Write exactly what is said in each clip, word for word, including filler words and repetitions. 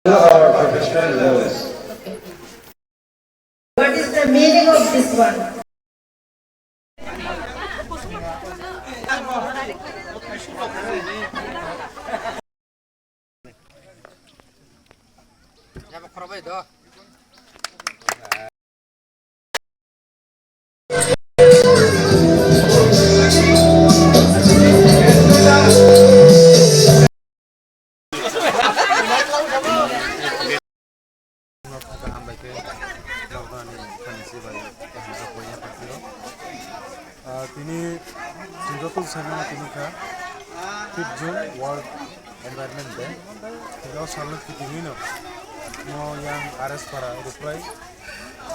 Our professional learners. What is the meaning of this one? Hambai khe, lockdown ni khani si bai, hamjak bai ya, tini chwng joto sai mano tini kha fifth June World Environment Day. Tini o salno kitingwi no mo yang R S Para Ruprai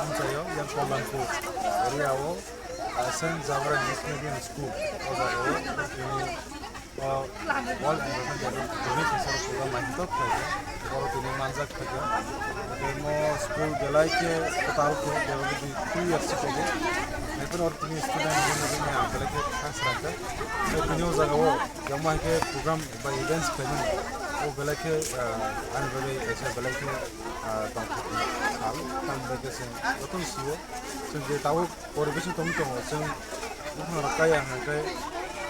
amchaio yang Kollanpur area o, ah, Saint Jabra English Medium School o jaga o tini o World Environment Day tini kisa program naithotok khlai kha. Oro tini manjak kha khe. Tei mo school belai khe kwtal khe, belai khe two years khe. Naiphano oro tini student rok ni belai khe khasra khe. Tei tini o jaga o Yang bai khe program ba events khlaimani. O belai khe, ah, ani bagwi kaisa belai khe, ah, tongthok sal, tamni bagwi khe chwng jotono sio. Chwng je tabuk poribesh tongwi tongo, chwng buphang rok kaya hwnkhe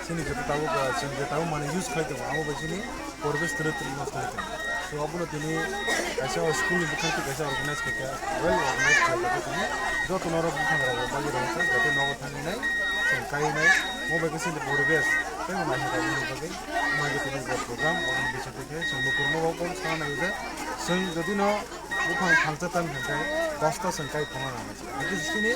chini joto tabuk, ah, chwng je tabuk manwi use khlai tongo, abo bai chini poribesh twrwk twrwk nosto wngwi tongo. So, abono tini kaisa o school ni bwkhak tei kaisa organize khaikha, well organize khaikha tini joto norok buphang rok bagwi rwkha, jate nogo thangwi nai, chwng kaiwi nai, mo bai khe chini poribesh tei bo naithok khaimani bagwi, wngma khe tini bo program, o bising twi khe chwng mukurma bo kok sana nai je, chwng jodi no buphang thangsa tang khe dosta chwng kai thangna nang nai, hakhe chini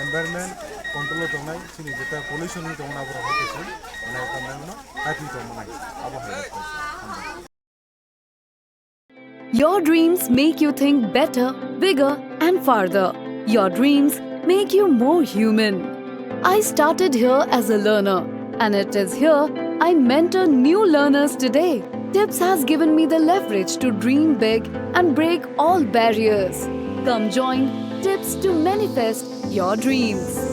environment control o tongnai, chini jeta pollution wngwi tongmani abo rok hakhe chwng nai tongmani. Happy to manai. Abo hai. Your dreams make you think better, bigger, and farther. Your dreams make you more human. I started here as a learner, and it is here I mentor new learners today. Tips has given me the leverage to dream big and break all barriers. Come join Tips to manifest your dreams.